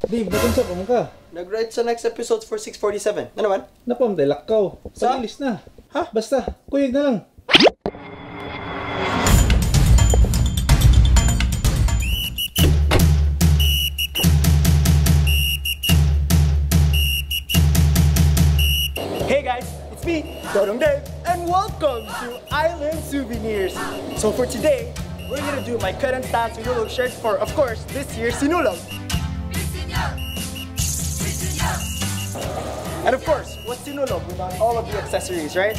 Dave, nakunsa pa mo ka? Nag-write sa next episode for 6:47. Ano man? Napamday lakaw. Sa? Pagilis na. Ha? Basta, kuyog na lang. Hey guys, it's me, Dodong Dave, and welcome to Island Souvenirs. So for today, we're gonna do my current style Sinulog shirt for, of course, this year's Sinulog. And of course, what's Sinulog without all of the accessories, right?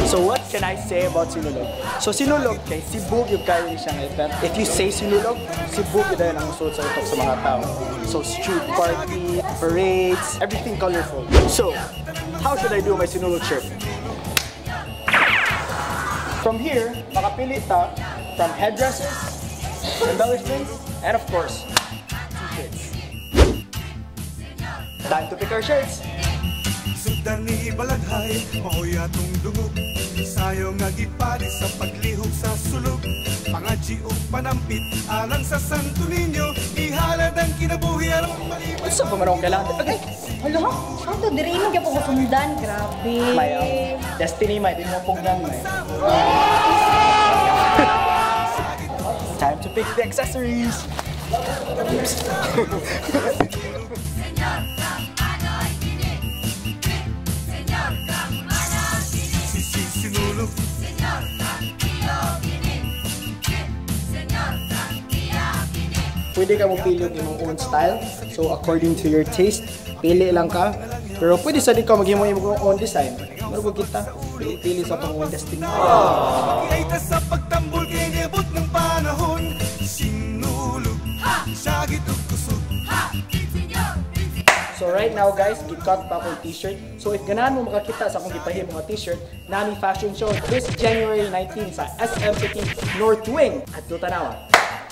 So what can I say about Sinulog? So Sinulog, kay Cebu yung kayo siyang event. If you say Sinulog, Cebu yun ang musulod sa utok sa mga tao. So street party, parades, everything colorful. So, how should I do my Sinulog shirt? From here, makapili ta from headdresses, embellishments, and of course, t-shirts. Time to pick our shirts! Sundan ni Balaghay, maoy atong dungog. Sayo nga gipari sa paglihok sa sulog. Pangadji og panampit, alang sa Santo Niño. Ihalad ang kinabuhi aron malibay. Unsa pa man akong kailangan? Okay. Hala, ang to diri mo gyud ko sundan, grabe. May destiny may di mo pugnan may. Time to pick the accessories. Oops. Sinulog. Pwede ka mo pili og imong own style. So according to your taste, pili lang ka. Pero pwede sa din ka maghimo imong own design. Pero kung kita, pili sa atong own destiny. Makiay sa pagtambol kay niabot ng panahon. Sinulog, sagit ug kusog. So right now guys, gicut pa akong t-shirt. So if ganahan mo makakita sa akong gipahimo nga t-shirt, nami fashion show this January 19 sa SM City North Wing. At tanawa.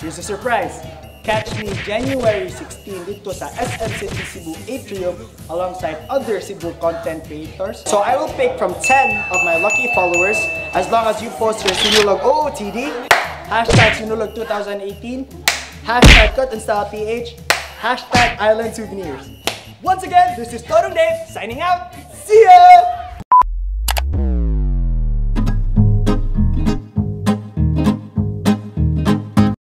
Here's a surprise. Catch me January 16 dito sa SM City Cebu Atrium alongside other Cebu content creators. So I will pick from 10 of my lucky followers as long as you post your Sinulog OOTD, #Sinulog 2018, #CutandStylePH, #IslandSouvenirs. Once again, this is Dodong Dave signing out. See ya!